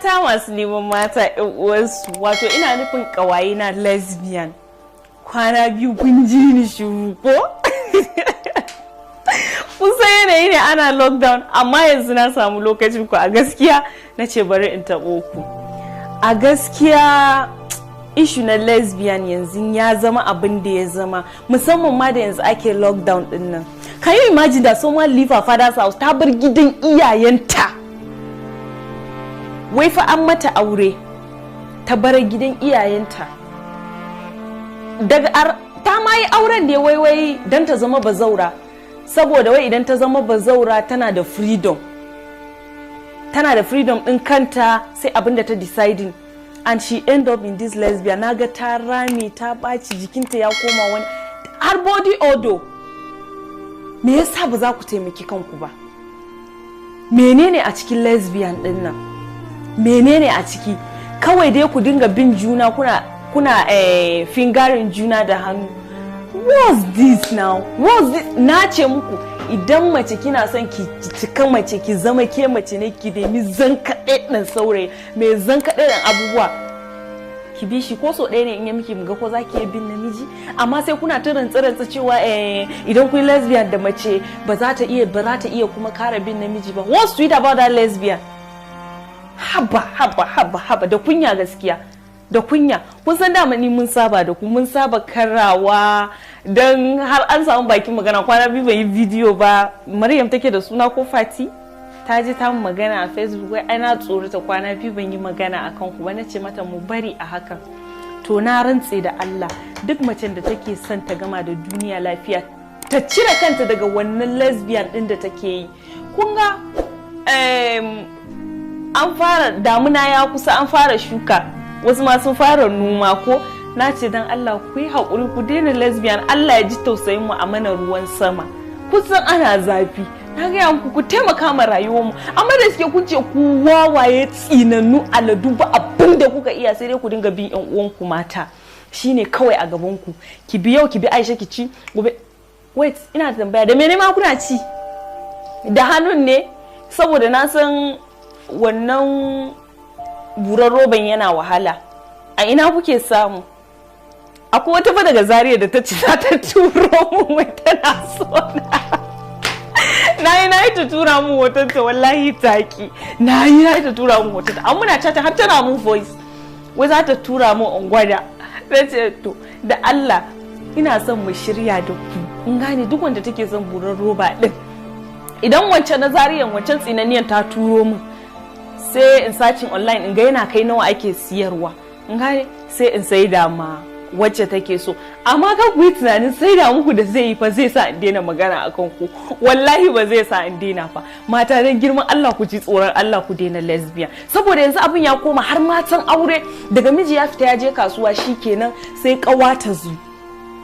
Mata masu neman mata 'yan uwansu, wato ina nufin ƙawaye na lesbian. Kwana biyu kun ji ni shiru ko? Kun san yanayi ne, ana lockdown, amma yanzu na samu lokacin ku. A gaskiya na ce bari in taɓo ku. A gaskiya issue na lesbian yanzu ya zama abin da ya zama, musamman ma da yanzu ake lockdown din nan. Can you imagine that someone leave her father's house, ta bar gidan iyayenta, wai fa an mata aure, ta bar gidan iyayenta daga ta ma yi auren ne wai wai don ta zama bazaura, saboda wai idan ta zama bazaura tana da freedom, tana da freedom din kanta, sai abin da ta deciding. And she end up in this lesbian. Naga ta rame, ta ɓaci, jikinta ya koma wani, har body odor. Me yasa ba za ku taimaki kanku ba? Menene a cikin lesbian din nan? Menene a ciki? Kawai dai ku dinga bin juna, kuna fingering juna da hannu. What's this now? What's this? Na ce muku, idan mace kina son ki cika mace, ki zama ke mace ne, ki nemi zankaɗe ɗan saurayi mai zankaɗe ɗan abubuwa, ki bi shi ko so ɗaya ne in ya miki, muga ko za ki iya bin namiji. Amma sai kuna ta rantsa cewa idan kun lesbian da mace, ba za ta iya kuma kara bin namiji ba. What's sweet about that lesbian? Haba, haba, haba, haba, da kunya, gaskiya da kunya. Kun san dama ni mun saba da ku, mun saba karawa, don har an samu bakin magana. Kwana biyu ban yi bidiyo ba. Maryam take da suna ko Fati, ta ji ta magana a Facebook wai ana tsorata kwana biyu ban yi magana akan ku ba. Na ce mata mu bari a hakan. To na rantse da Allah, duk macen da take son ta gama da duniya lafiya, ta cire kanta daga wannan lesbian din da take yi. Kun ga an fara damuna, ya kusa, an fara shuka, wasu ma sun fara noma ko. Na ce dan Allah ku yi haƙuri ku daina lesbian. Allah ya ji tausayin mu a mana ruwan sama. Kusan ana zafi. Na gaya muku ku taimaka ma rayuwar mu, amma da suke kun ce ku wawaye, tsinannu, aladu, ba abin da kuka iya sai dai ku dinga bin yan uwanku mata. Shine kawai a gaban ku. Ki bi yau, ki bi Aisha, ki ci gobe. Wait, ina tambaya, da mene ma kuna ci? Da hannun ne? Saboda na san wannan buran roban yana wahala. A ina kuke samu? Akwai wata fa daga Zaria da ta ci za ta turo mu, wai tana so na yi, na yi ta tura mu hoton ta, wallahi taki na yi, na yi ta tura mu hoton ta. An muna chat, har tana mun voice, wai za ta tura mu in gwada. Sai ce to da Allah ina son mu shirya da ku. In gane duk wanda take son buran roba din, idan wancan na Zariyan, wancan tsinaniyan ta turo mu, sai in searching online in ga yana kai nawa ake siyarwa, in gane, sai in sai da ma wacce take so. Amma ka ku yi tunanin sai da muku da zai yi fa zai sa in daina magana akan ku. Wallahi ba zai sa in daina fa. Mata, dan girman Allah ku ji tsoron Allah, ku daina lesbian, saboda yanzu abin ya koma har matan aure. Daga miji ya fita ya je kasuwa, shikenan sai kawa ta zo,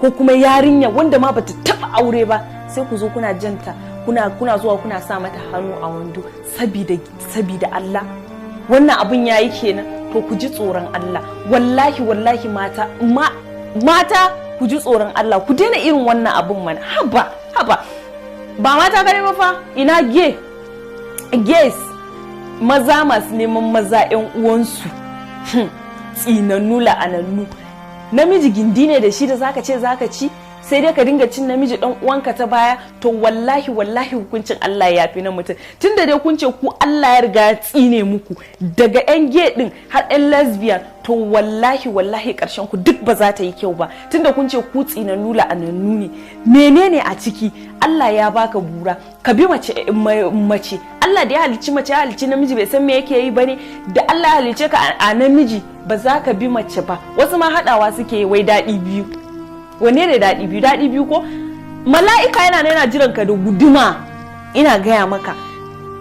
ko kuma yarinya wanda ma bata taba aure ba, sai ku zo kuna janta, kuna zuwa kuna sa mata hannu a wando. Sabida Allah, wannan abun yayi kenan. To ku ji tsoron Allah. Wallahi, wallahi, mata, mata, ku ji tsoron Allah, ku daina irin wannan abun mana. Haba, haba, ba mata kare ba fa. Ina gay, gays, maza masu neman maza yan uwansu, tsinannu, la'anannu. Namiji gindi ne da shi da zaka ce zaka ci, sai dai ka dinga cin namiji dan uwanka ta baya. To wallahi, wallahi, hukuncin Allah ya fi na mutum. Tunda dai kun ce ku Allah ya riga ya tsine muku, daga yan gay din har yan lesbian, to wallahi, wallahi, karshen ku duk ba za ta yi kyau ba, tunda kun ce ku tsinannu, la'anannu ne. Menene a ciki? Allah ya baka bura, ka bi mace. Mace, Allah da ya halicci mace ya halicci namiji, bai san me yake yi bane? Da Allah ya halicce ka a namiji, ba za ka bi mace ba? Wasu ma haɗawa suke, wai daɗi biyu. Wanne ne daɗi biyu? Daɗi biyu ko mala'ika yana yana jiran ka da guduma. Ina gaya maka,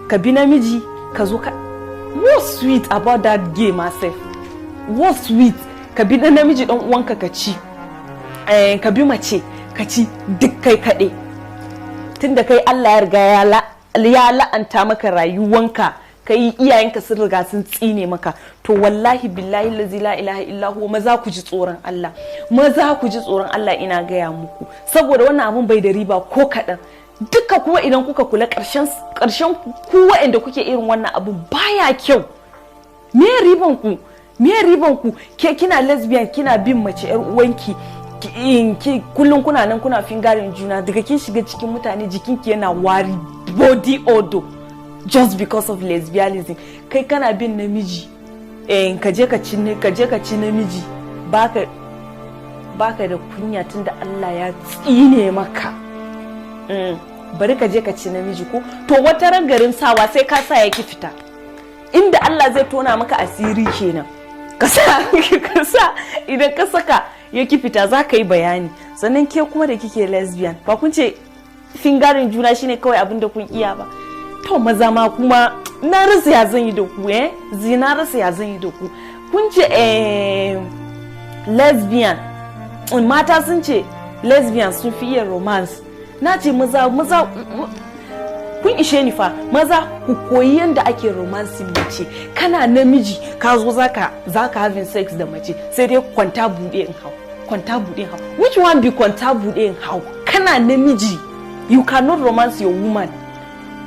ka bi namiji ka zo ka, what's sweet about that gay myself? What's sweet? Ka bi dan namiji dan uwanka ka ci, ka bi mace ka ci, duk kai kaɗai. Tunda kai Allah ya riga ya la'anta maka rayuwanka, kai iyayenka sun riga sun tsine maka. To wallahi, billahi lazi la ilaha illa huwa, maza ku ji tsoron Allah, maza ku ji tsoron Allah, ina gaya muku, saboda wannan abun bai da riba ko kaɗan duka. Kuma idan kuka kula, ƙarshen ƙarshen ku waɗanda kuke irin wannan abun baya kyau. Me riban ku? Me riban ku? Ke kina lesbian, kina bin mace yar uwanki, ki kullum kuna nan kuna fingering juna. Daga kin shiga cikin mutane, jikinki yana wari, body odor, just because of lesbianism. Kai kana bin namiji, ka je ka ci namiji, baka da kunya, tunda Allah ya tsine maka. Bari ka je ka ci namiji ko to wata ran garin sawa sai ka sa ya ki fita. Inda Allah zai tona maka asiri kenan. Ka sa idan ka saka ya ki fita, za ka yi bayani. Sannan ke kuma da kike lesbian, ba kun ce fingering juna shine kawai abin da kun iya ba? To maza ma kuma, na rasa ya zan yi da ku. Zina rasa ya zan yi da ku. Kun ce lesbian, mata sun ce lesbian sun fi iya romance. Na ce maza, maza kun ishe ni fa. Maza, ku koyi yadda ake romancing mace. Kana namiji, ka zo zaka having sex da mace, sai dai kwanta bude in hau, kwanta bude in hau. Which one be kwanta bude in hau? Kana namiji, you cannot romance your woman.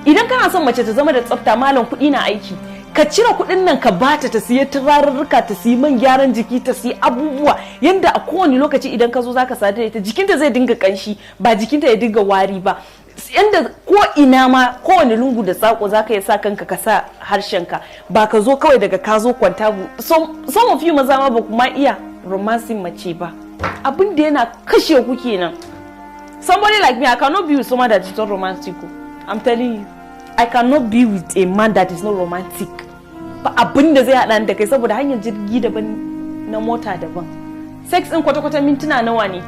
Idan kana son mace ta zama da tsafta, malam, kuɗi na aiki. Ka cire kuɗin nan ka bata ta siya turarurruka, ta siyi man gyaran jiki, ta siyi abubuwa yanda a kowane lokaci idan ka zo zaka sadu da ita, jikinta zai dinga kanshi, ba jikinta ya dinga wari ba. Yanda ko ina ma, kowane lungu da sako zaka iya sa kanka, ka sa harshenka, ba ka zo kawai daga ka zo kwanta. Some of you maza ma ba kuma iya romancing mace ba. Abin da yana kashe ku kenan. Somebody like me, I cannot be with someone that is not romantic. I'm telling you, I cannot be with a man that is not romantic. Ba abin da zai haɗa da kai, saboda hanyar jirgi daban, na mota daban. Sex ɗin kwata-kwata mintuna nawa ne?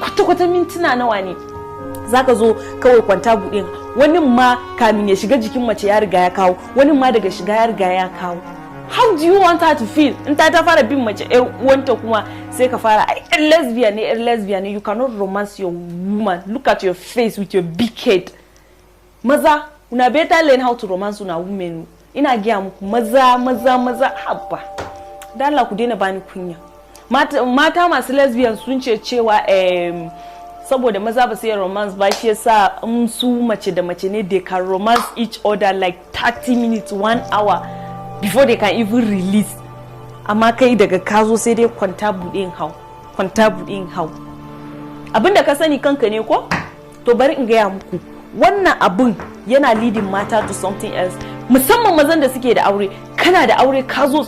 Kwata-kwata mintuna nawa ne? Zaka zo kawai kwanta buɗe. Wani ma kamin ya shiga jikin mace ya riga ya kawo, wani ma daga shiga ya riga ya kawo. How do you want her to feel in ta fara bin mace yar uwanta? Kuma sai ka fara, ai yar lesbian ne, yar lesbian ne. You cannot romance your woman. Look at your face with your big head. Maza, una better learn how to romance una women. Ina gaya muku, maza, maza, maza, habba da Allah, ku daina bani kunya. Mata masu lesbian sun ce cewa saboda maza ba su yi romance ba, shi yasa in su mace da mace ne, they can romance each other like 30 minutes, 1 hour before they can even release. Amma kai daga ka zo, sai dai kwanta buɗe in hau, kwanta buɗe in hau. Abinda ka sani kanka ne ko? To bari in gaya muku, wannan abun yana leading mata to something else, musamman mazan da suke da aure. Kana da aure, ka zo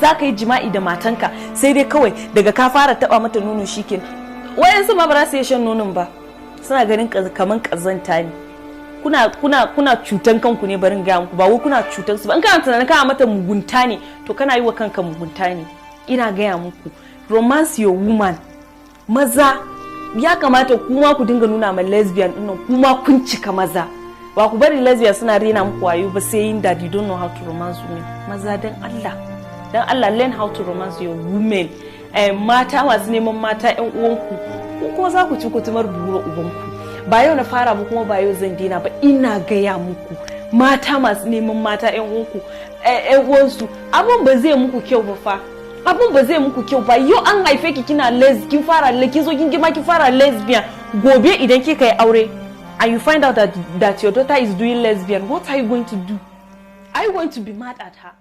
za ka yi jima'i da matanka, sai dai kawai daga ka fara taba mata nono, shikenan. Wayansu ma ba za su iya shan nonon ba, suna ganin kaman kazanta ne. Kuna cutan kanku ne. Barin gaya muku, ba wai kuna cutan su ba. In kana tunanin kana mata mugunta ne, to kana yi wa kanka mugunta ne. Ina gaya muku, romance your woman. Maza, ya kamata kuma ku dinga nuna ma lesbian dinnan kuma kun cika maza. Ba ku bari lesbian suna rena muku wayo ba, saying that you don't know how to romance women. Maza, dan Allah, dan Allah, learn how to romance your women. Mata masu neman mata yan uwanku, ko kuma za ku ci kutumar bura ubanku. Ba yau na fara ba, kuma ba yau zan daina ba. Ina gaya muku, mata masu neman mata yan uwanku, yan uwansu, abun ba zai muku kyau ba fa, abun ba zai muku kyau ba. Yau an haife ki kina les, kin fara, kin zo kin girma kin fara lesbian. Gobe idan kika yi aure and you find out that your daughter is doing lesbian, what are you going to do? Are you going to be mad at her?